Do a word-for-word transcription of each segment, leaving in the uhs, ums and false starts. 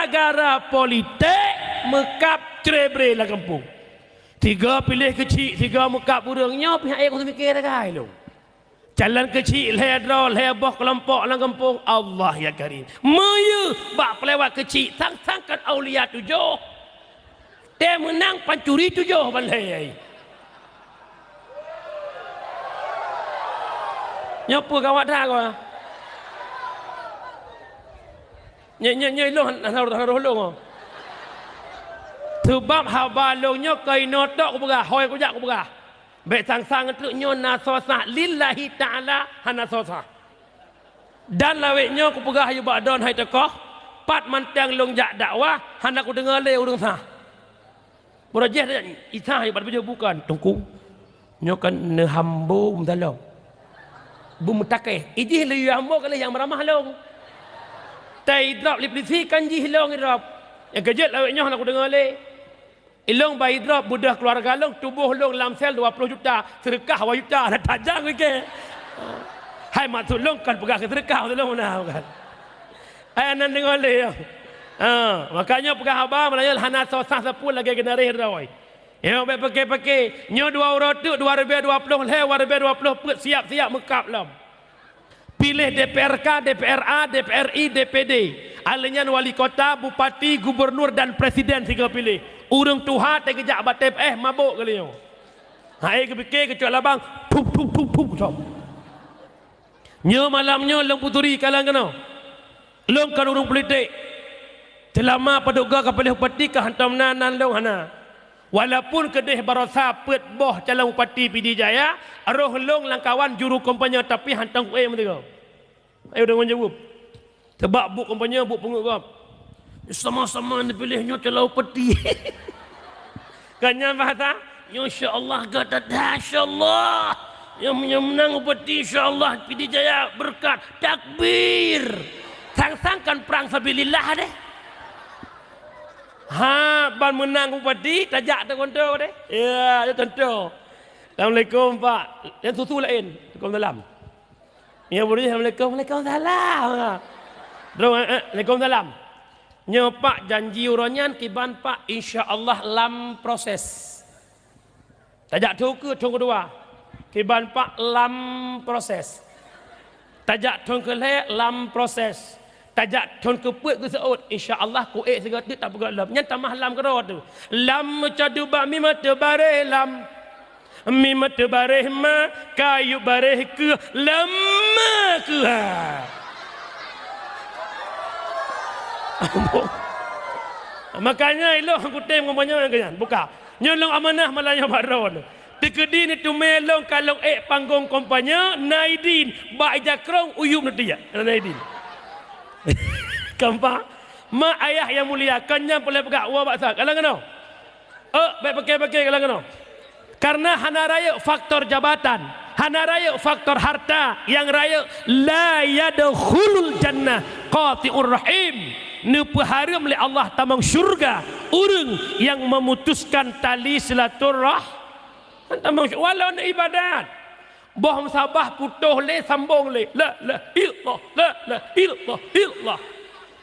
Gara-gara politik meukab cre-bre lam gampông. Sigoe piléh keuchik, sigoe meukab ureuëng, nyoe pih hana ék kumiké sagai lôn. Calon keuchik lhée droe, lhée boh keulompok lam gampông, Allah ya Karim. Meuyeuh bak peulewat keuchik, sang-sang kon aulia tujoh. Teumeunang pancuri tujoh ban lhée. Nyoe peue gawat that, kawan? Nyoe, nyoe, nyoe ilôn hana, hana roh lôn. Sabab haba lôn nyoe keunoe tok kupeugah, hôi kujak kupeugah. Bék sang-sang treuk nyoe na soe sah lillahi ta'ala, hana soe sah. Dan lawét nyoe kupeugah yue bak droen hai tokoh, pat mantong lôn jak dakwah, hana kudeungoe lé ureuëng sah. Meurajih Isa hai bak bukan Teungku. Nyoe kan neuhambo meutalong. Beumeutakeh. Ijih lé hambo kali nyang meuramah lôn. Tai idrop lé polisi kan jih lôn idrop. Nyang keujeuet lawét nyoe hana kudeungoe lé. Ilôn bai idrop beudôh keuluwarga lôn, tuboh lôn lam sel dua ploh juta, seudeukah dua juta, na tajang ke. Hai maksud lôn kan peugah keu seudeukah maksud lôn meunan bukan. Hai aneuk deungoe lé. Ha, makanya peugah haba meulayeue hana soe sah sapeue lagée geunaréh droe. Nyoe bék peuke-peuke. Nyoe dua uroe teuk, dua ribée dua ploh lhée, dua ribée dua ploh peuet siap-siap meukab lom. Piléh D P R K, D P R A, D P R I, D P D. Aleuh nyan wali kota, bupati, gubernur dan presiden sigoe piléh. Ureuëng tuha teugeujak bak T P S mabök kali nyoe. Hai geupike keucok labang, pup, pup, pup, pup, pup. Nyoe malam nyoe lôn peuturi kalon keunoe. Lôn kon ureuëng politik. Seulama padub goe ka piléh bupati ka hantom na nan lôn hana. Walaupun keudeh barosa peuet boh calon bupati Pidie Jaya, roh lôn lam kawan juru kampanye tapi hantom kuék meusigoe. Ayo deungon jaweueb. Sabab buet kampanye buet peungeuet gob. Sama-sama neupiléh nyoe calon bupati. Kan nyan bahasa? Nyoe insya Allah gata dah insya Allah. Nyang, nyang meunang bupati insya Allah Pidie Jaya beureukat. Takbir. Sang-sang kan prang sabilillah deh. Ha, ban meunang bupati tajak teukonto deh. Ya, ya contoh. Assalamualaikum Pak. Yang susu lain. Waalaikumsalam. Ya boleh assalamualaikum. Waalaikumsalam. Terus, eh, eh, waalaikumsalam. Nyoe Pak janji uroe nyan kiban Pak insya Allah lam proses. Tajak thon keu thon keudua. Kiban Pak lam proses. Tajak thon keulhée lam proses. Tajak thon keupeuet geuseuôt. Insya Allah kuék sigoe teuk tapeugah lom. Nyan tamah lam keudroe teuh. Lam meucadu bak mima teubareh lam. Mima teubareh ma, kayu bareh keuh lam ma keuh ha. Makanya ilong kutem ngon banyak nyang kenyan. Buka. Nyoe lôn amanah malam nyoe bak droeneuh. Teukeudi neuteumé lôn ka lôn ék panggong kampanye, na idin bak ija krong uyueb neutiek. Na idin. Kampak, mak ayah yang mulia, kon nyan peureulée peugah, wa bak sa, kalon keunoe. Ôk, bék pike-pike kalon keunoe. Karena hana rayeuk faktor jabatan, hana rayeuk faktor harta, nyang rayeuk la yadkhulul jannah qati'ur rahim. Neupeuhareuem lé Allah tamong syurga ureuëng nyang memutuskan tali silaturah-, tamong sy-, walau na ibadat. Boh meusabah putôh lé sambong lé. La ilaha illallah, la ilaha illallah.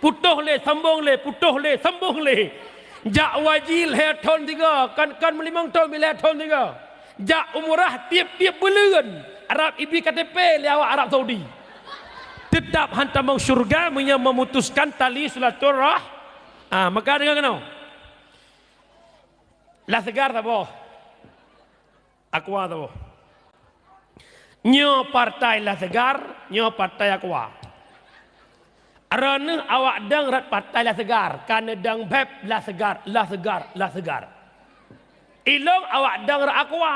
Putôh lé sambong lé, putôh lé sambong lé. Jak haji lhée thon tiga, kan, kan meulimong thon, lhée thon tiga. Jak umrah tieb-tieb buleuen, Arab ibi K T P lé awak Arab Saudi. Teutap han tamong syeuruga meunyoe meumutuskan tali silaturah-, ah, maka deungoe keunoe. Lah Segar saboh. Aqua saboh. Nyoe partai Lah Segar, nyoe partai Aqua. Droeneuh awak dong rot partai Lah Segar, ka neudong beb Lah Segar, Lah Segar, Lah Segar. Ilong awak dong rot Aqua.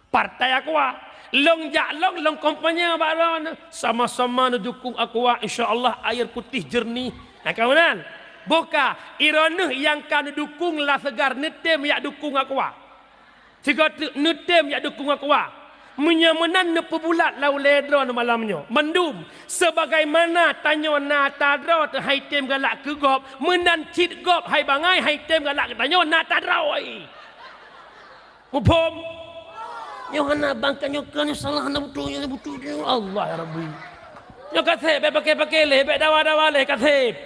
Partai Aqua. Lôn jak lôn, lôn kampanye bak droeneuh. Sama-sama neudukung Aqua, insya Allah air putih jernih. Nah, ka meunan. Boh ka, droeneuh nyang ka neudukung Lah Segar, neutem jak dukung Aqua. Sigoe teuk neutem jak dukung Aqua. Meunyoe meunan neupeubulat lam ulée droeneuh malam nyoe. Mandum, sebagaimana tanyoe na atra droe teuh han item galak keu gob, meunan cit gob hai bangai han item galak keu tanyoe na atra droe. Muphom? Nyoe hana bangka nyoe keu nyoe salah, hana beutôi, nyoe beutôi, nyoe Allah ya Rabbi. Nyoe ka seb, bék pake-pake lé, bék dawa-dawa lé, ka seb.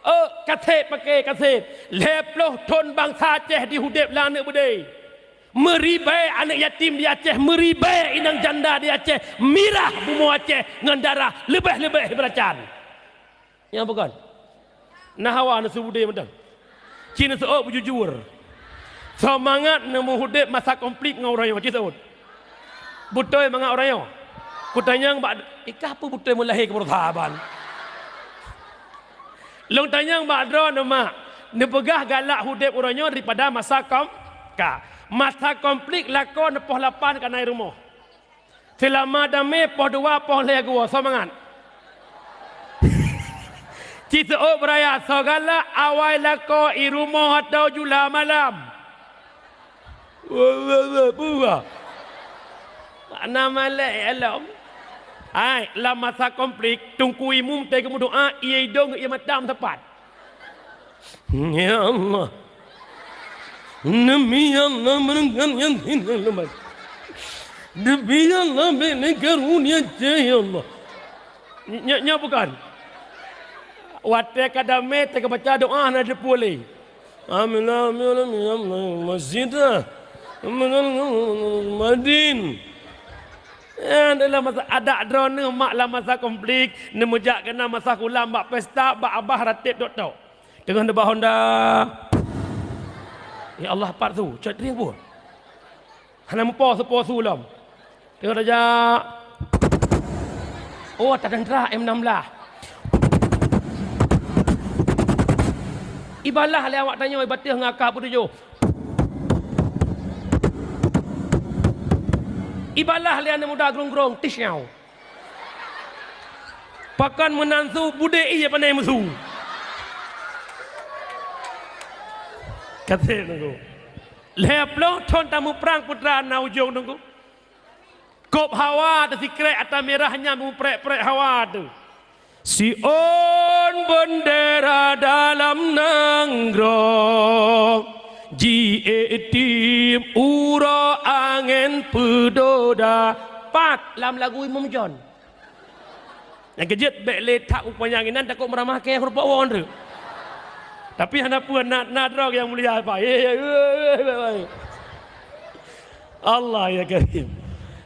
Oh, kaseb paké kaseb. Lhèe ploh thon bansa Aceh di udeb lam aneuk beudé. Meuribèe aneuk yatim di Aceh, meuribèe inong janda di Aceh, mirah bumoe Aceh ngon darah leubeh-leubeh beuracan. Nyan bukon? Na hawa neuseubeudé mantong. Ci neuseuôt beujujur. Soe mangat neumeuudeb masa konflik ngon uroe nyoe, ci seuôt. Beutôi mangat uroe nyoe. Kutanyong bak, eh, ka peue beutôi meulahé keu baroe saban? Lôn tanyong bak droeneuh mak, neupeugah galak udeb uroe nyoe daripada masa kom-, ka. Masa konflik lakoe neupoh lapan ka na i rumoh. Seulama damé poh dua poh lhèe geuwoe, soe mangat? Ci seuôt beuraya, soe galak awai lakoe i rumoh atawa jula malam? Wah, wah, wah, wah. Makna malèe lom. Hai, lam masa konflik, teungku imum teuh geumeudoa, ié idong, ié mata meusapat. Ya Allah. Demi Allah, berikan yang tidak lepas. Demi Allah, beri karunia, ya Allah. Nyak, nyak bukan. Watèe ka damé, teuka baca doa, hana jipulih. Amin, amin, amin, amin, masjid dah. Amin, amin, amin, madin. Eh, dalam masa adak droeneuh mak lam masa konflik, neumeujak keunan masa kulam bak pesta, bak abah rateb tok-tok. Teungoh neuba honda. Ya Allah, pat su, cot rieh buet. Hana meupo su-po su lom. Teungoh tajak. Oh, teuntara M enam belas. Ibalah lé awak tanyoe, ibatéh ngon AK peutujoh. Ibalah lé aneuk muda grong-grong, tisyau. Pakon meunan su, budé ié pané meusu. Kata nunggu. Lhèe ploh thon tamuprang putra na ujong nunggu. Kop hawa teusikrek ata mirah nyan muprek-prek hawa teuh. Siôn bendera dalam nanggroe, jiék tim uroe angén peudoda. Pat lam lagu Imum John. Nyang keujeuet bèk lé that u panyang inan takot meuramah kèe keurumpok woe treuk. Tapi hana peue na, na droe nyang mulia, Pak. Ye, ye, ye, ye, ye. Allah ya Karim.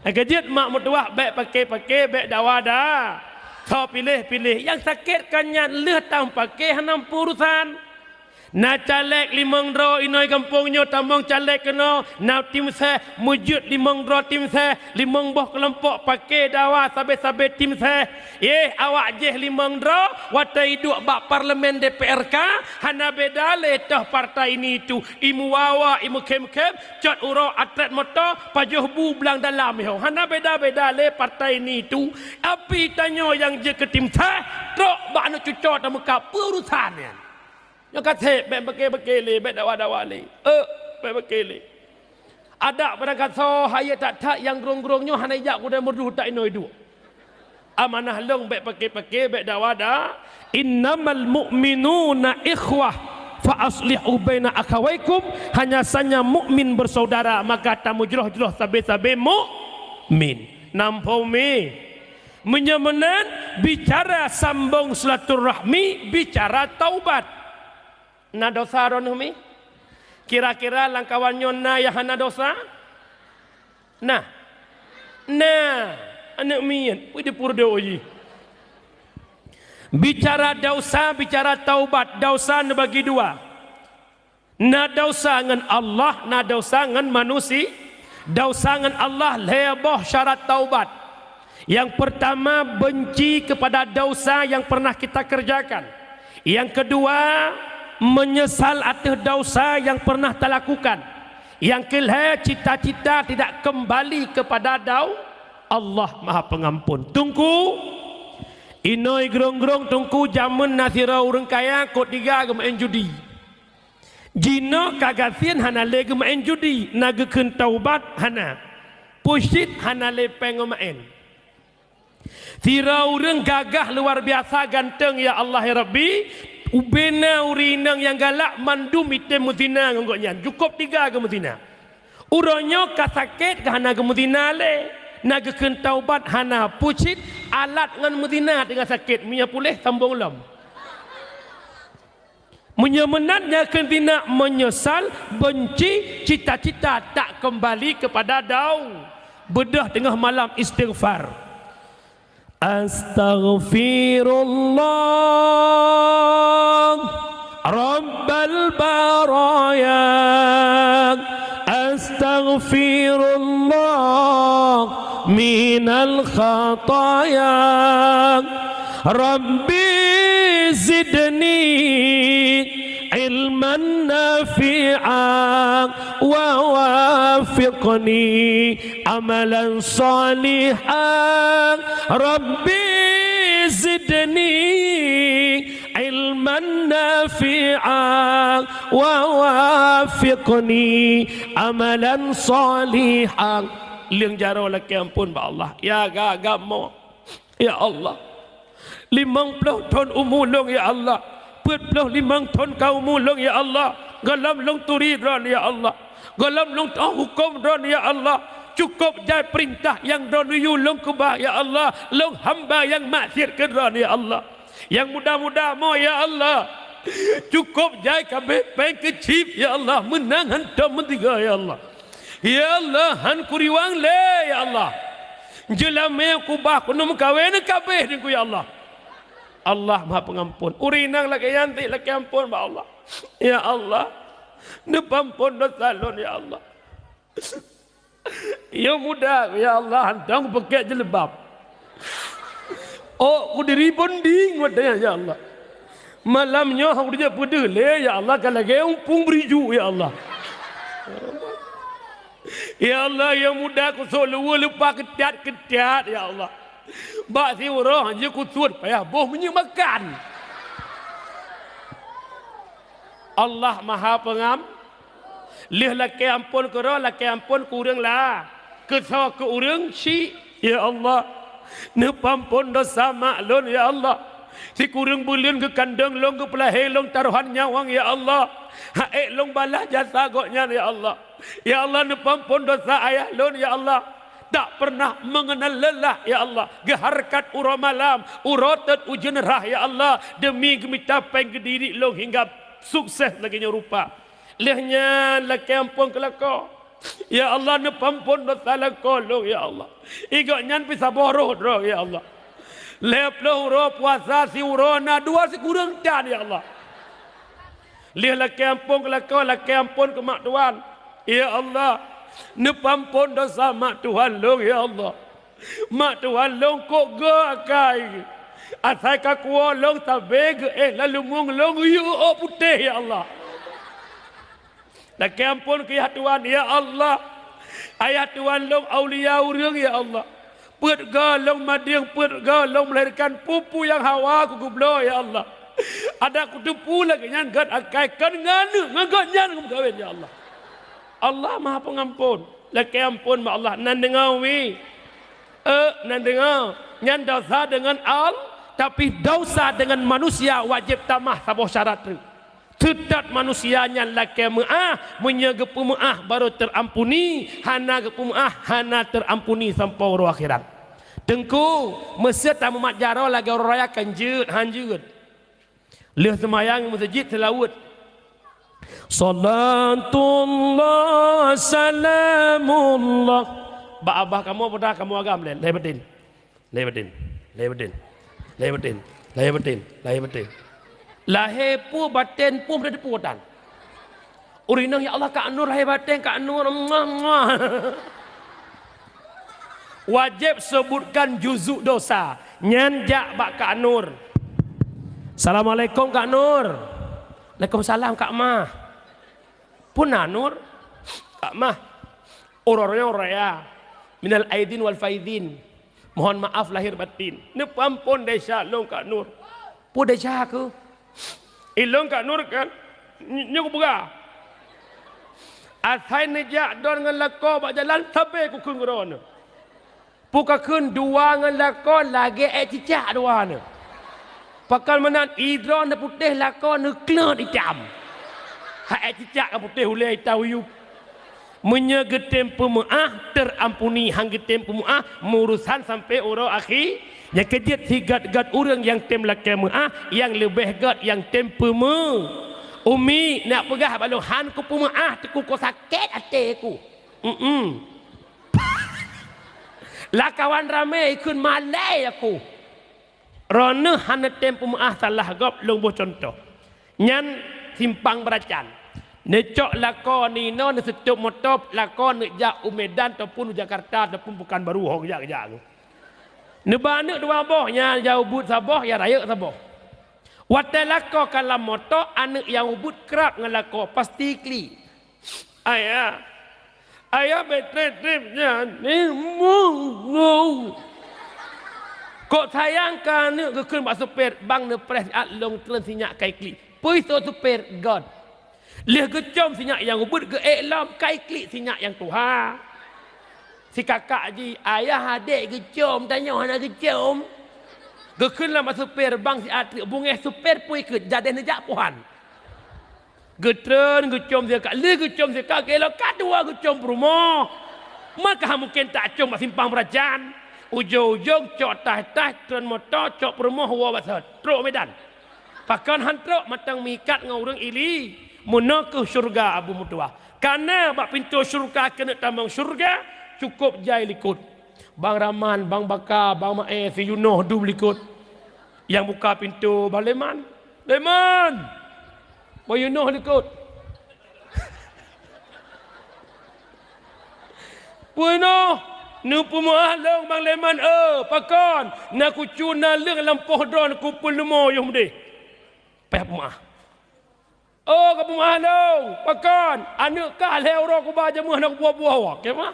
Nyang keujeuet mak meutuwah bèk paké-paké, bèk dawa da. Tho piléh-piléh. Nyang sakét kan nyan lheueh tam paké hana peurusan. Na caleg limong droe inoe gampông nyoe tamong caleg keunoe, na tim seh, meujeuet limong droe tim seh, limong boh keulompok paké dawa sabe-sabe tim seh. Yeh, awak jih limong droe, watèe iduek bak parlemen D P R K, hana beda lé toh partai ini itu, imuwawa, imukhém-khém, cot uroe atret moto, pajoh bu blang dalam iho. Hana beda-beda lé partai ini itu. Api tanyoe nyang jeuet keu tim seh, trok bak aneuk cucoe tameuka peurusan nyan. Nyoe ka sép, bèk beuke-beuke lé, bèk dawa-dawa lé. Eh, bèk beuke lé. Adak padang kasoe, hayeu that-that nyang grong-grong nyoe hana ijak kudang meureuduh that inoe iduek. Amanah lôn bèk pake-pake, bèk dawa da. "Innamal mu'minuna ikhwah, fa aslihu baina akhawaikum." Hanya saja mukmin bersaudara, maka tameujroh-jroh sabe-sabe mukmin. Namphom mi. Meunyoe meunan, bicara sambong silaturahmi, bicara taubat. Na dosa droeneuh mi? Kira-kira lam kawan nyoe na nyang hana dosa? Na. Na. Aneuk miet, peue dipeureudoe jih? Bicara dosa, bicara taubat, dosa neubagi dua. Na dosa ngon Allah, na dosa ngon manusi-, dosa ngon Allah lhèe boh syarat taubat. Yang pertama, benci kepada dosa yang pernah kita kerjakan. Yang kedua, menyesal atas dosa yang pernah talakukan. Yang kelhèe, cita-cita tidak kembali kepada dau-, Allah Maha Pengampun. Teungku, inoe grong-grong Teungku, jameun na sidroe ureueng kaya kot tiga geumeu'en judi. Jinoe ka gasien hana lé geumeu'en judi, na geukheun taubat hana. Pucit hana lé péng ngon meu'en. Sidroe ureueng gagah luar biasa ganteng, ya Allah, ya Rabbi, ubena ureueng inong nyang galak mandum item meuzina ngon gobnyan. Cukôp tiga geumeuzina. Uroe nyoe ka sakét ka hana geumeuzina lé. Na geukheun taubat hana, pucit alat ngon meuzina teungoh sakét, meunyoe puléh sambong lom. Meunyoe meunan, nyan keuh tina meunyeusal, beunci, cita-cita tak keumbali keupada dau. Beudôh teungoh malam istighfar. Astaghfirullah Rabbal baraya. Astaghfirullah minal khataya. Rabbi zidni ilman nafi'a wa wafiqni amalan salihan. Rabbi zidni ilman nafi'a wa wafiqni amalan salihan. Lheueh jaroe lakée amphon bak Allah. Ya gak-gak mo. Ya Allah, limong ploh thon umu lôn, ya Allah. Peuet ploh limong thon ka umu lôn, ya Allah. Gohlom lôn turi Droeneuh, ya Allah. Gohlom lôn tu'oh huköm Droeneuh, ya Allah. Cukôp jai peurintah nyang Droeneuh yue lôn keubah, ya Allah. Lôn hamba nyang maksiet keu Droeneuh, ya Allah. Nyang muda-muda mo, ya Allah. Cukôp jai ka abéh péng keu chip, ya Allah. Meunang hantom meusigoe, ya Allah. Ya Allah, han kuriwang lé, ya Allah. Jeulamé kubah keuneuk meukawen ka abéh Teungku, ya Allah. Allah Maha Pengampun. Ureueng inong lagée nyan cit lakée amphon bak Allah. Ya Allah, neupeuamphon desya lôn, ya Allah. Yôh muda, ya Allah, hantom peuké jilbab. Ôk kudiri bonding watée nyan, ya Allah. Malam nyoe hana kujak peudeuh lé, ya Allah, ka lagée umpung beurijôk, ya Allah. Ya Allah, yôh muda kusok luweue leupah keutiat-keutiat, ya Allah. Bak siuroe jeuet kusut payah boh minyeuk makan. Allah Maha Pengam-, Lheueh lakée amphon keu droe, lakée amphon keu ureueng la-, keu soe keu ureueng syiek. Ya Allah, neupeuamphon desya mak lôn, ya Allah. Sikureueng buleuen geukandong lôn, geupeulahé lôn tarohan nyawöng, ya Allah. Han ék lôn balaih jasa gobnyan, ya Allah. Ya Allah, neupeuamphon desya ayah lôn, ya Allah. Tak pernah mengenal lelah, ya Allah. Geuhareukat uroe malam, uroe teut ujeuen rhah, ya Allah. Demi geumita péng keu diri lôn hingga sukses lagée nyoe rupa. Lheueh nyan lakée amphon keu lakoe. Ya Allah, neupeuamphon desya lakoe lôn, ya Allah. Gobnyan pih saboh roh droe, ya Allah. Lhée ploh uroe puasa, siuroe na dua, sikureueng tan, ya Allah. Lheueh lakée amphon keu lakoe, lakée amphon keu mak tuan. Ya Allah, neupeuamphon desya mak tuan lôn, ya Allah. Mak tuan lôn kok geu akai. Asai ka kuwoe lôn sabe geuéh lam lumueng lôn geuyue ôk putéh, ya Allah. Lakée amphon keu yah tuan, ya Allah. Ayah tuan lôn aulia ureueng, ya Allah. Peuet goe lôn madeueng, peuet goe lôn meulahirkan peue-peue nyang hawa kugeubloe, ya Allah. Adak kuteupeue lagée nyan gét akai kon ngon aneuk ngon gobnyan meukawen, ya Allah. Allah Maha Pengampon. Lakée amphon bak Allah, nan deungoe wi. Eh, nan deungoe, nyan desya deungon Al-, tapi desya deungon manusia wajéb tamah saboh syarat teuk. Teutab manusia nyan lakée meuáh, meunyoe geupeumeuáh barô teuampuni, hana geupeumeuáh hana teuampuni sampoe uroe akhirat. Teungku, meusé tamumat jaroe lagée uroe raya kan jeuet, han jeuet. Lheueh seumayang meuseujid seulaweuet. Salatullah salamullah. Bak abah kamoe peugah kamoe agam lé, lahé batén. Lahé batén. Lahé batén. Lahé batén. Lahé batén. Lahé batén. Lahé peue batén peue, batén peue tan. Ureueng inong, "Ya Allah, Kak Nur lahé batén, Kak Nur." Muah, muah. Wajéb sebutkan juzuk dosa. Nyan jak bak Kak Nur. "Assalamualaikum, Kak Nur." "Waalaikumsalam, Kak Mah." "Peue na, Nur?" "Kak Mah, uroe nyoe raya. Minal aidin wal faidin. Mohon maaf lahir batin. Neupeuamphon desya lôn, Kak Nur." "Peue desya keuh?" "Ilôn, Kak Nur, kan, ny-, nyoe kupeugah. Asai neujak droeneuh ngon lakoe bak jalan, sabe kukheun keu droeneuh. Peue kakheun dua ngon lakoe lagée ék cicak dua nyoe. Pakon meunan, ie droeneuh putéh, lakoe neuh kleuet itam. Hai ék cicak ka putéh, ulée itam uyueb." Meunyoe geutem peumeuáh, teuampuni, han geutem peumeuáh, meurusan sampoe uroe akhi. Nyang keujeuet sigat-gat ureuëng nyang tem lakée meuáh, nyang leubeh gét nyang tem peumeu-, "Umi, nak peugah bak lôn, han kupeumeu'ah teuk, ku sakét até ku." Mm-mm. Lakawan ramé ikheun malée aku. Droeneuh hana tem peumeu'ah salah gob, lôn boh cuntoh. Nyan simpang beuracan. Neucok lakoe ninoe, neuseutôt moto lakoe neujak u Medan ataupun u Jakarta ataupun Pekanbaru, ho geujak-geujak. Neuba aneuëk dua boh, nyang jak ubit saboh, nyang rayeuk saboh. Watée lakoe ka lam moto, aneuëk nyang ubit krab ngon lakoe, pasti klik. "Ayah, ayah bèk trép-trép nyan, ni mu, mu." Kok sayang keu aneuëk, geukheun bak supir, "Bang, neupreh siat, lôn treun sinyak kai klik." Peue soe supir, "Göt." Lheueh geucom sinyak nyang ubit, geuék lom, kai klik sinyak nyang tuha. Si kakak jih, "Ayah, adék geucom, tanyoe hana geucom." Geukheun lam bak supir, "Bang, siat treuk." Beungéh supir pui keuh, jadeh neujak puhan. Geutreun geucom sikak, lheueh geucom sikak, geulok ka dua geucom peurumoh. Maka mungken tacom bak simpang beuracan. Ujong-ujong cok taih-taih, treun moto, cok peurumoh, woe bak sot. Trok Medan. Pakon han trok, mantong meuikat ngon ureuëng ili. Meunoe keuh syeuruga Abu Meutuah. Kana bak pintoe syeuruga keuneuk tamong syeuruga, cukôp jai likot. Bang Rahman, Bang Baka, Bang Maé, si Yunoh dum likot. Nyang buka pintoe Bang Leman. "Leman! Bang Yunoh likot." "Peue noh? Neupeumeu'ah lôn Bang Leman, eh, pakon? Na kucu na leueng lam poh droeneuh, kupeuleumo yoh meudeh." Payah peumeu'ah. "Oh, ka peumeu'ah lôn, pakon? Aneuëk kah lhée uroe kuba jameun hana kubuah-buah, wah, keu mah?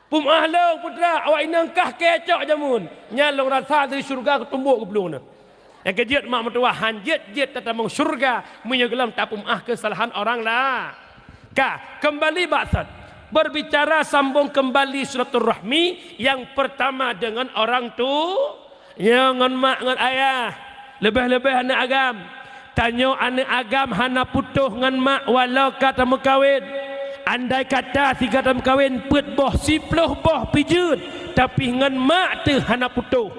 Peumeu'ah lôn, putra, awak inong kah keu cok jameun." Nyan lôn rasa di syeuruga keutumbok geuplueng na. Nyang keujeuet mak meutuwah, han jeuet-jeuet tatamong syeuruga meunyoe gohlom tapeumeu'ah keusalahan orang la-, ka, keumbali bak sot. Berbicara sambong keumbali silaturahmi, nyang peurtama deungon orang tu-, Nyoe ngon mak ngon ayah, leubeh-leubeh aneuëk agam. Tanyoe aneuëk agam hana putôh ngon mak walau ka tameukawen. Andai kata sigoe tameukawen peuet boh, siploh boh pih jeuet, tapi ngon mak teuh hana putôh.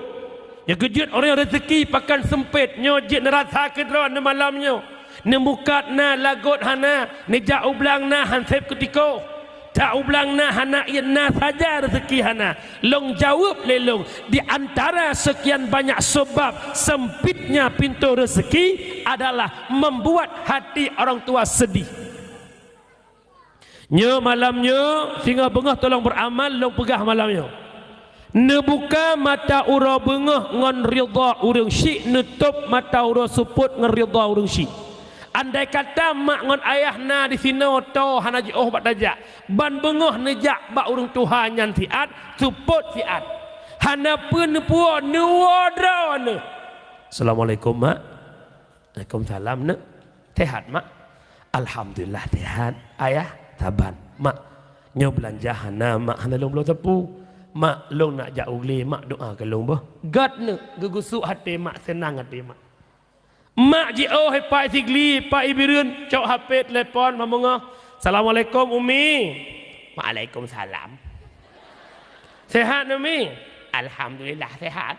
Nyang keujeuet ureuëng rezeki pakon seumpét, nyoe jeuet neurasa keudroe neumalam nyoe. Neumukat na lagot hana, neujak u blang na han sép keutikoh. Tak u blang na hana, ié na saja rezeki hana. Lôn jaweueb lé lôn, di antara sekian banyak sebab sempitnya pintu rezeki adalah membuat hati orang tua sedih. Nyoe malam nyoe, singoh beungoh tolong beuramal, lôn peugah malam nyoe. Neubuka mata uroe beungoh ngon ridha ureuëng syik, neutôb mata uroe seupôt ngon ridha ureuëng syik. Andai kata mak ngon ayah na disinoe, toe hana jiôh bak tajak, ban beungoh neujak bak ureuëng tuha nyan siat, seupôt siat. Hana peue neupuwoe, neuwoe droeneuh. "Assalamualaikum, Mak." "Waalaikumsalam, Neuk." "Sehat, Mak?" "Alhamdulillah, sehat." "Ayah?" "Saban." "Mak, nyoe beulanja hana, Mak, hana lôn bloe sapeue. Mak, lôn nak jak u glé, Mak, doa keu lôn boh." Göt Neuk, geugusuk até mak, seunang até mak. Mak jiôh, "Hai Pak Sigli, Pak Ibireuen," cok H P, telepon, mak beungoh. "Assalamualaikum, Umi." "Waalaikumsalam." "Sehat, Umi?" "Alhamdulillah, sehat."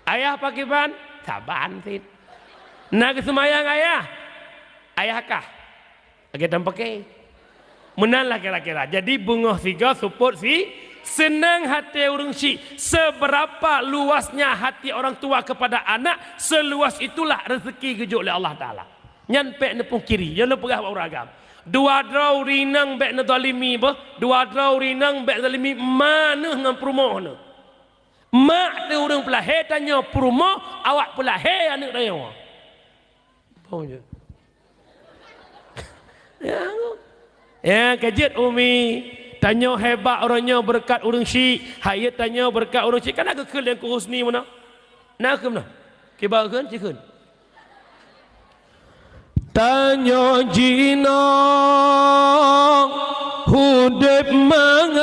"Ayah pakiban?" "Saban cit." "Na geuseumayang ayah?" "Ayah kah?" Lagée tan paké. Meunan lah kira-kira. Jadi beungoh sigoe seupôt si, seunang até ureuëng syik. Seberapa luasnya hati orang tua kepada anak, seluas itulah rezeki geujok lé Allah Taala. Nyan bék neupungkiri, nyoe lôn peugah bak ureuëng agam. Dua droe ureuëng inong bék neuzalimi beuh, dua droe ureuëng inong bék neuzalimi ma neuh ngon peurumoh neuh. Mak teuh ureuëng peulahé tanyoe, peurumoh awak peulahé aneuëk tanyoe. Bong je. Ya, ya, ka jeuet Umi. Tanyoe hebat uroe nyoe beureukat ureuëng syik. Hayeu tanyoe beureukat ureuëng syik. Kana geukheun lé Teungku Husni meunan? Na kheun meunan? Kiban kheun, ci kheun. Tanyoe jinoe udeb mangat,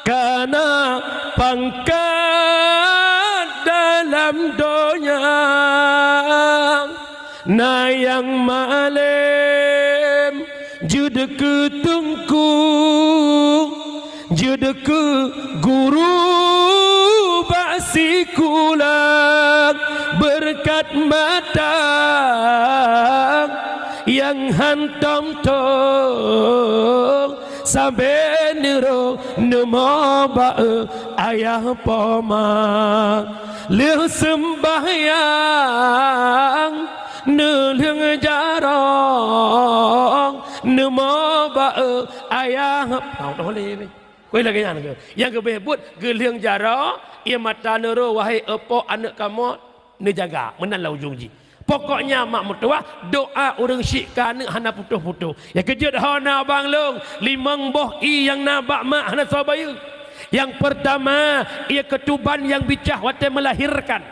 kana pangkat dalam donya. Na nyang malém jeuet keu teungku, jeuet keu guru bak sikula, beureukat Mata nyang hantom tong, sampoe neurok neumo bak ayah poma. Lheueh seumbahyang neulheueng jarong, neumo bak ayah. Koi lagèe nyan keuh. Nyang keubeh buet geulheueng jaroe, ie mata neuro, wahé eupok aneuk kamoe, neujaga. Meunan lah ujong jih. Pokoknya mak meutuwah, doa ureueng syik keu aneuk hana putôh-putôh. Nyang keujeuet ho na abang lôn, limong boh ie nyang na bak mak hana soe bayeue. Nyang peurtama, ie keutuban nyang bicah watèe meulahérkan.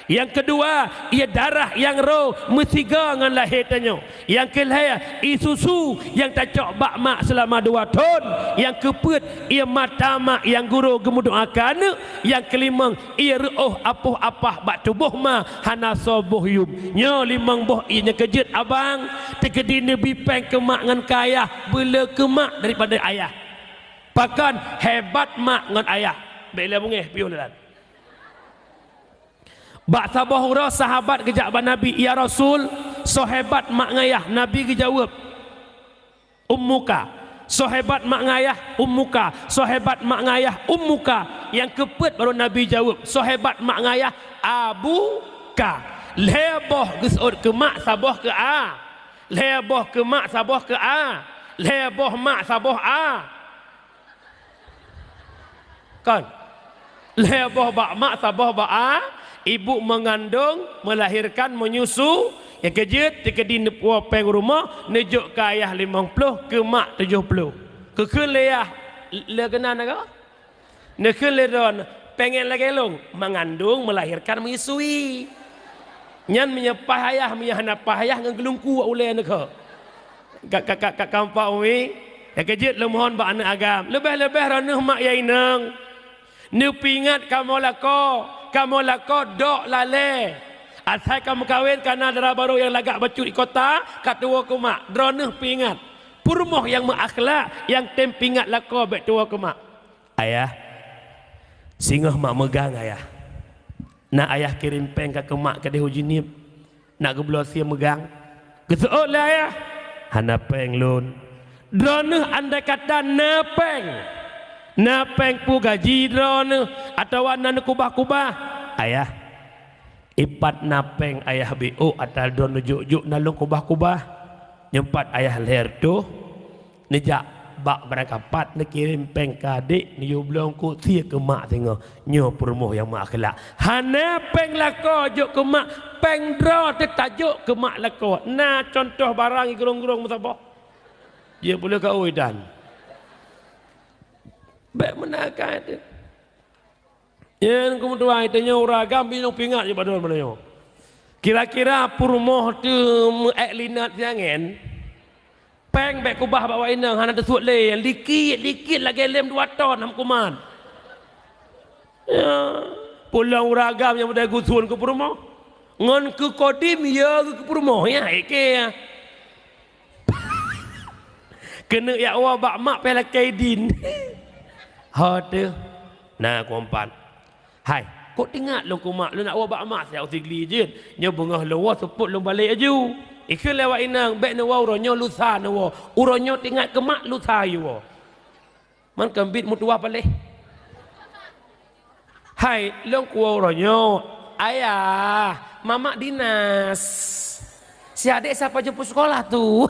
Nyang keudua, ie darah nyang rô meusigoe ngon lahé tanyoe. Nyang keulhèe, ie susu nyang tacok bak mak seulama dua thon. Nyang keupeuet, ie mata mak nyang gurô geumeudoa keu aneuk. Nyang keulimong, ie reuôh apoh apah bak tuboh ma hana soe boh yuem. Nyoe limong boh ie nyang keujeuet abang, teukeudi neubi pèng keu mak ngon keu ayah, beuleu keu mak daripada ayah. Pakon hebat mak ngon ayah? Bèk lé beungéh piôh lé. Bak saboh uroe sahabat geujak bak Nabi, "Ya Rasul, soe hebat mak ngon ayah?" Nabi geujaweueb, "Ummuka." Soe hebat mak ngon ayah? "Ummuka." Soe hebat mak ngon ayah? "Ummuka." Nyang keupeuet baru Nabi jaweueb, "Soe hebat mak ngon ayah?" "Abuka." Lhèe boh geuseuôt keu mak, saboh keu a. Lhèe boh keu mak, saboh keu a. Lhèe boh mak, saboh a. Kon? Lhèe boh bak mak, saboh bak a, ibu mengandung, melahirkan, menyusu, nyang keujeuet teukeudi neupuwoe pèng rumoh, neujok keu ayah limong ploh, keu mak tujoh ploh. Keu kheun lé yah, lé keunan agoe? Neukheun lé droeneuh, pengen lagèe lôn, mengandung, melahirkan, menyusui. Nyan meunyoe paih ayah, meunyoe hana paih ayah ngon geulungku ulèe neuh keu. Ka, ka, ka, ka, kampak umi, nyang keujeuet lôn mohon bak aneuk agam. Leubeh-leubeh droeneuh mak ya inong. Neupeuingat kamoe lakoe, kamoe lakoe dok lalè. Asai ka meukawen ka na dara barô nyang lagak bacut di kota, ka tuwoe keu mak. Droeneuh peuingat. Peurumoh nyang meuakhlak, nyang tem peuingat lakoe bèk tuwoe keu mak. Ayah, singoh mak meugang, ayah. Na ayah kirém pèng ka keu mak keudéh u Jeunieb. Nak geubloe sie meugang. Geuseuôt lé ayah, "Hana pèng lôn." Droeneuh andai kata na pèng, na pèng peue gaji droeneuh atawa na neukubah-kubah, "Ayah, ipat na pèng ayah B O atra droeneuh jok-jok na lôn kubah-kubah." Nyoe pat ayah lhèe reutôh, neujak bak barangkapat, neukirém pèng keu adék, neuyue bloe eungkôt sie keu mak singoh. Nyoe peurumoh nyang meuakhlak. Hana pèng lakoe jok keu mak, pèng droe teuh tajok keu mak lakoe. Na cuntoh barang i gurông-gurông meusaboh. Jeuet puléh ka ui dan. Bèk meunakai teuh. Nyan keuh meutuwah, tanyoe ureueng agam binong pingat jih bak droeneuh meunyoe. Kira-kira peurumoh teuh meu-ék linat siangén, pèng bèk kubah bak awak inong hana teusuet lé, likit-likit lagèe lém dua ton han kumat. Ya, pulang ureueng agam nyang meudai gusôn keu peurumoh. Ngon keu Kodim, ya keu peurumoh, ya, ék ya. Keuneuk jak woe bak mak pih lakèe idin. Ho teuh, na kuempat. Hai, kok teuingat lôn keu mak, lôn nak woe bak mak siat u Sigli jeuet. Nyoe beungoh lôn woe seupôt lôn balek aju. Ikheun lé awak inong, bèk neuwoe uroe nyoe, lusa neuwoe. Uroe nyoe teuingat keu mak, lusa yue woe. Man keumbit meutuwah paléh. Hai, lôn kuwoe uroe nyoe. Ayah, mamak dinas. Si adék sapa jemput sekolah tu?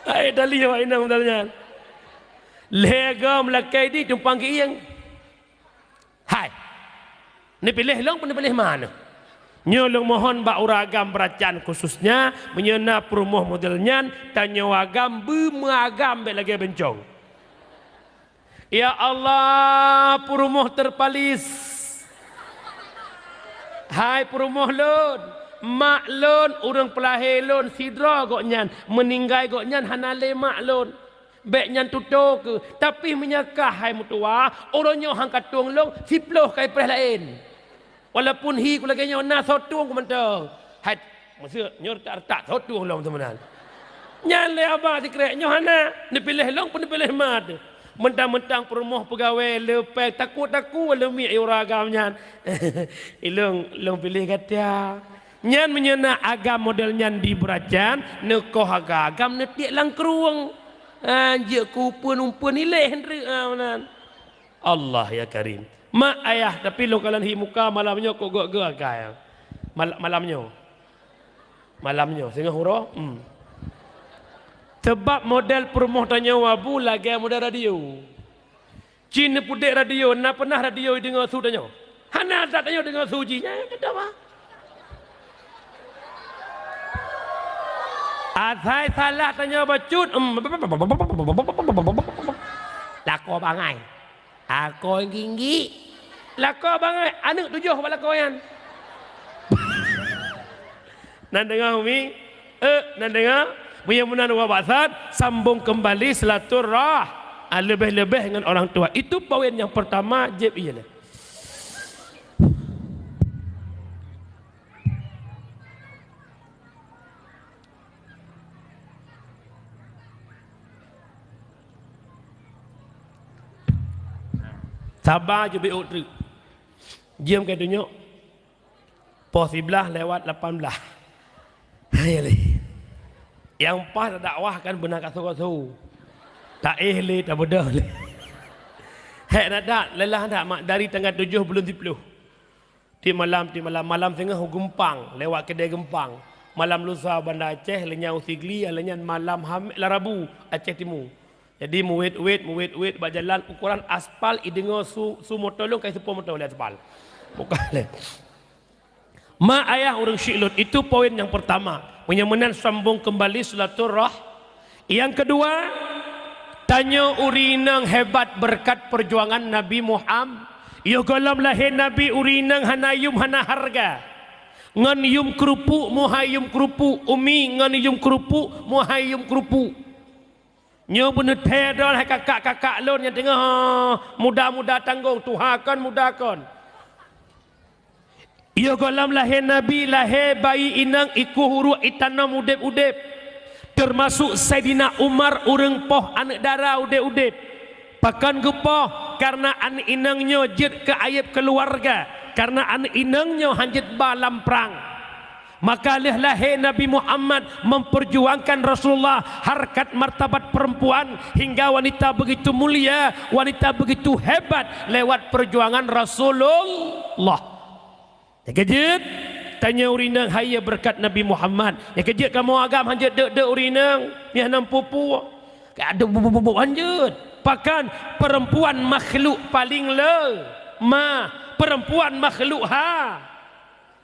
Hai, dali awak inong model nyan. Lhèe goe meulakèe di tumpang geuieng. Hai! Neupiléh lôn peue neupiléh ma neuh? Nyoe lôn mohon bak ureueng agam Beuracan khususnya, meunyoe na peurumoh model nyan, tanyoe agam beumeuagam bèk lagèe beuncong. Ya Allah, peurumoh terpalis. Hai peurumoh lôn, mak lôn, ureueng peulahé lôn, sidroe gobnyan, meuninggai gobnyan hana lé mak lôn. Bèk nyan tutoe keuh, tapi meunyoe kah hai meutuwah, uroe nyoe han ka tueng lôn, siploh ka ipreh laén. Walaupun hi ku lagèe nyoe na soe tueng ku mantong. Hai, meuseu nyoe retak-retak soe tueng lôn teumeunan. Nyan lé abah sikrek nyoe hana, neupiléh lôn pun neupiléh ma teuh. Mentang-mentang peurumoh peugawée le péng, takot-takot le miet uroe agam nyan. Ilong, ilong piléh gata. Nyan meunyoe na agam model nyan di beuracan, neukoh agam-agam neutiek lam krueng. Ha, jeuet keu umpeuen-umpeuen ilée hindreuk, ha, meunan. Allah ya Karim. Mak ayah, tapi lôn kalon hi muka malam nyoe kok gok-gok akai. Mal-, malam nyoe. Malam nyoe, singoh uroe. Hmm. Sebab model peurumoh tanyoe Abu lagée model radio. Cit neupeudek radio, na peunah radio ideungoe su tanyoe? Hana, that tanyoe deungoe su jih. Nyan kata apa? Asai salah tanyoe bacut, em, lakoe bangai. Lakoe ginggi. Lakoe bangai, aneuk tujoh bak lakoe nyan. Nan deungoe, Umi? Eh, nan deungoe? Meunyoe meunan, wa ba'san, sambong keumbali silaturah-, ah, leubeh-leubeh ngon orang tua. Itu poin nyang peurtama, jieb ié lé. Saba ju biôk treuk. Jeuem keu tunyok. Poh siblaih lewat lapan blaih. Hai lé. Nyang paih dakwah kan beuna kaso-kaso. Taéh lé, tabeudôh lé. Hék na that, lelah that mak dari tanggai tujoh buleuen siploh. Tiep malam, tiep malam, malam singoh u Geumpang, lewat keudè Geumpang. Malam lusa Banda Aceh, lheueh nyan u Sigli, lheueh nyan malam Hamèh, Larabu, Aceh Timu. Jadi, muwét-wét, muwét-wét bak jalan, ukoran aspal ideungoe su, su moto lôn ka iseupo moto lé aspal. Bukan lé. Mak ayah ureuëng syiek lôn, itu poin nyang peurtama. Meunyoe meunan sambong keumbali silaturah-, nyang keudua, tanyoe ureuëng inong hebat beureukat peurjuangan Nabi Muham-, yoh gohlom lahé Nabi ureuëng inong hana yum hana hareuga. Ngon yum keureupuk, meuhai yum keureupuk, umi ngon yum keureupuk, meuhai yum keureupuk. Nyoe beuneuthée droe hai kakak-kakak lôn nyang teungoh muda-muda tanggong, tuha kon muda kon. Yoh gohlom lahé Nabi, lahé bayi inong ikueh uruek itanom udeb-udeb, teumasok Saidina Umar ureuëng poh aneuëk dara udeb-udeb. Pakon geupoh? Kareuna aneuëk inong nyoe jeuet keu ayeb keuluwarga, kareuna aneuëk inong nyoe hán jeuet ba lam prang. Maka lheueh lahé Nabi Muhammad memperjuangkan Rasulullah, harkat martabat perempuan hingga wanita begitu mulia, wanita begitu hebat lewat perjuangan Rasulullah. Nyang keujeuet, tanyoe ureuëng inong hayeue beureukat Nabi Muhammad. Nyang keujeuet kamoe agam hán jeuet deuk-deuk ureuëng inong, nyan hana peue-peue. Ka ada bubuk-bubuk hán jeuet. Pakon, perempuan makhluk paling le-, ma, perempuan makhluk ha-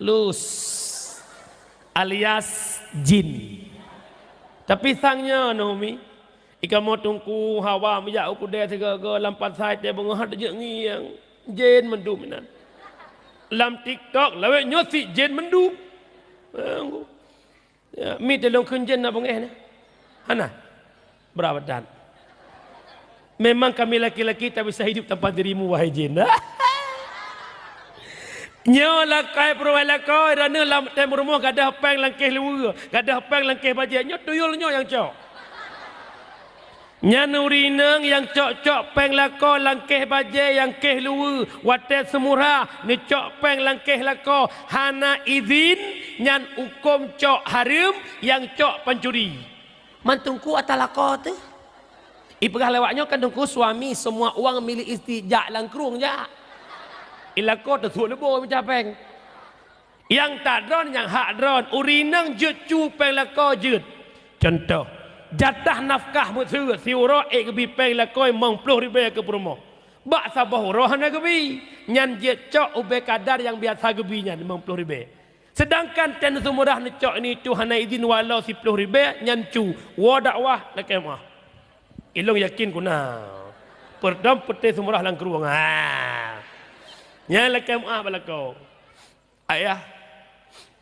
lus, alias jin. Tapi sang nyoe, Naomi, ikamoe teungku hawa meujak u keudè sigoe-goe lam pasai teuh beungoh teujeuet ngieng, jén mandum inan. Lam TikTok, lawét nyoe si jén mandum. Ya, mi teuh lôn kheun jén na beungéh na? Hana. Beurapa that? Memang kami laki-laki tak bisa hidup tanpa dirimu, wahai jin. Nyoe lakai peuruwai lakoe, droeneuh lam tem rumoh gadoh péng langkéh luweue, gadoh péng langkéh bajée. Nyoe tuyul nyoe nyang cok. Nyan ureuëng inong nyang cok-cok péng lakoe langkéh bajée nyang kéh luweue, watée seumurah neucok péng langkéh lakoe hana idhin, nyan hukôm cok hareuem, nyang cok pancuri. Man teungku ata lakoe teuh. Ipeugah lewat nyoe kan teungku suami semua uang milik istri, jak lam krueng jak. Ilakoe teusuek leubo mita péng. Nyang that droen nyang hak droen, ureuëng inong jeuet cu péng lakoe jeuet. Cuntoh, jatah nafkah meuseue siuroe ék geubi péng lakoe limong ploh ribée keu peurumoh. Bak saboh uroe hana geubi, nyan jeuet cok ubé kadar nyang biasa geubi nyan limong ploh ribée. Seudangkan tem seumurah neucok ini cu hana idhin walau siploh ribée nyan cu, woe dakwah lakée meuah. Ilong yakin kuna. Peurdom peuté seumurah lam krueng. Ha. Nyan lakée meuah bak lakoe. Ayah,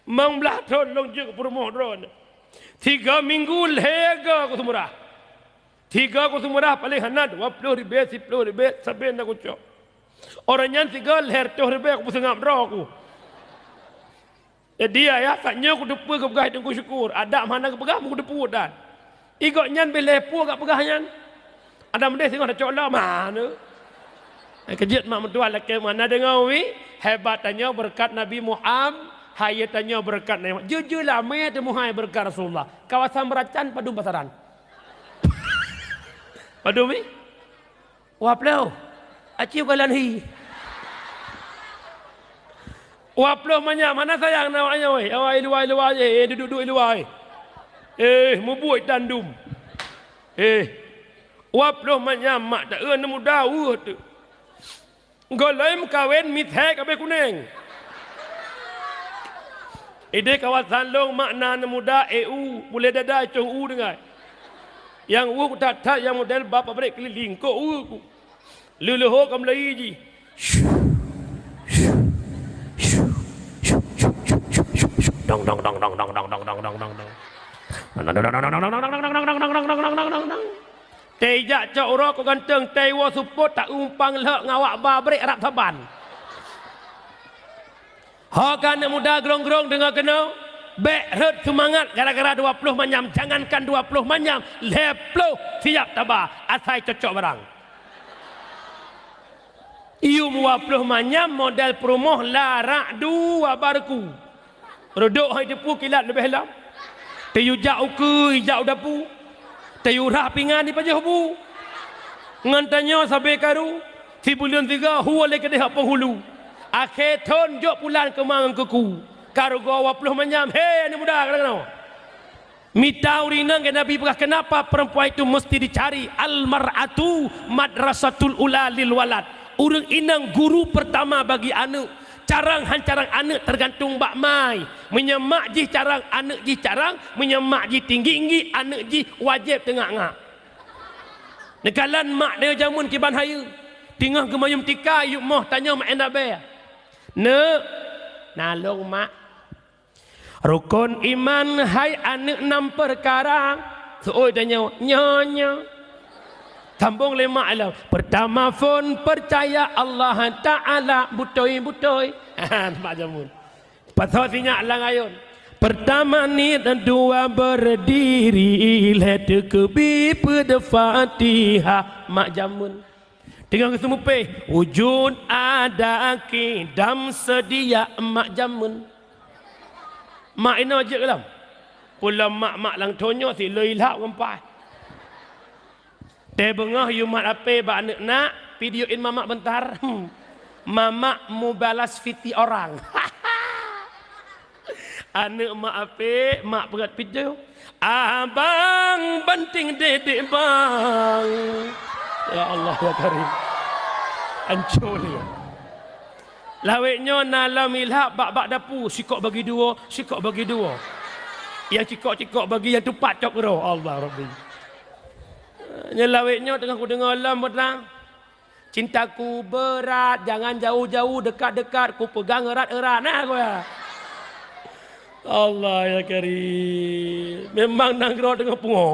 limong blaih thon lôn jeuet keu peurumoh droeneuh. Tiga minggu lhée goe kuseumurah. Tiga kuseumurah paléng hana dua ploh ribée, siploh ribée, sabe na kucok. Uroe nyan tiga lhée reutôh ribée kupeuseungab droe ku. Jadi ayah, tanyoe kuteupeue geupeugah Teungku Syukur, adak hana geupeugah meukuteupeu dan. Igok nyan beh lhée peue gak peugah nyan. Ada meudeh singoh tacok lom, ha, tu. Eh, keujeuet mak meutuah lakée mana deungoe wi, hebat tanyoe beureukat Nabi Muhammad, hayeue tanyoe beureukat Nabi Muhammad. Jujur lah, mé teumuhai beureukat Rasulullah. Kawasan Beuracan padum pasaran. Padum wi? Waploh. Aci ugalan hi. Waploh manyam, hana sayang na awak nyoe, eh. Awak i luwa, i luwa je, eh, duduek-duduek i luwa, eh. Eh, mubuet dandum. Eh, waploh manyam mak ta-, eh, aneuk muda, uh, tu. Goh lom kawen mithek abeh kuneng. Ideh kawasan long makna aneuk muda, eh, u, bulèe dada cong u deungai. Nyang u that-that nyang model bak pabrik keliling, kok u ku. Leuleuho ka meulayi jih. Dong, dong, dong, dong. Tei jak cok uroe kok ganteng, tei woe seupôt ta umpang lhok ngon awak ba brek rab saban. Ho ka aneuk muda grong-grong deungoe keunoe, bèk rhot seumangat gara-gara dua ploh manyam, jangankan dua ploh manyam, lhèe ploh siap taba, asai cocok barang. Yum dua ploh manyam model peurumoh larak dua barku. Reudok hai teupeu kilat leubeh lam. Tayue jak ukeue, jak u dapu. Tayue rhah pingan dipajoh bu. Ngon tanyoe sabe karu, sibuleuen siga hue lé keudeh hok penghulu. Akhé thon jok pulan keumang keuku. Ka rugoe dua ploh manyam, he aneuk muda, kadang-kadang. Mita ureueng inong, Nabi peugah, kenapa perempuan itu mesti dicari? Al-mar'atu madrasatul ula lil walad. Ureueng inong guru pertama bagi aneuk. Carang han carang aneuk tergantung bak mai. Meunyoe mak jih carang, aneuk jih carang. Meunyoe mak jih tinggi-tinggi, aneuk jih wajéb teungak-ngak. Neukalon mak nyoe jameun kiban hayeue. Teungoh geumayum tika, yub moh tanyoe mak Enabel. Neuk, na lôn mak. Rukon iman hai aneuk nam peukara. Seuôt tanyoe, nyoe, nyoe. Sambong lé mak lom. Pertama phon percaya Allah Taala beutôi-beutôi. Mak jameun. Pasoe sinyak lam ayôn. Pertama niet, dua berdiri, lhèe teukeubi peuet Fatihah. Mak jameun. Teungoh geuseumupéh, wujud ada kidam seudia mak jameun. Mak inoe jeuet lom. Peulom mak-mak lam thon nyoe siloi lhak ngon pai. Teubeungoh yub mat apé bak aneuk nak, videoin mamak beuntar. Hmm. Mamak mubalas fiti orang. Aneuk mak apé, mak peugöt video. Abang banting dedek bang. Ya Allah ya Karim. Ancô lé. Lawét nyoe na lam ilhak bak-bak dapu, sikok bagi dua, sikok bagi dua. Nyang cikok-cikok bagi nyang tupat cok keudroe. Allah Rabbi. Nyan lawét nyoe teungoh kudeungoe lom beutang. Cintaku berat, jangan jauh-jauh, dekat-dekat, kupegang erat-erat. Nah, ku ya. Allah ya Karim. Memang nanggroe teungoh pungo.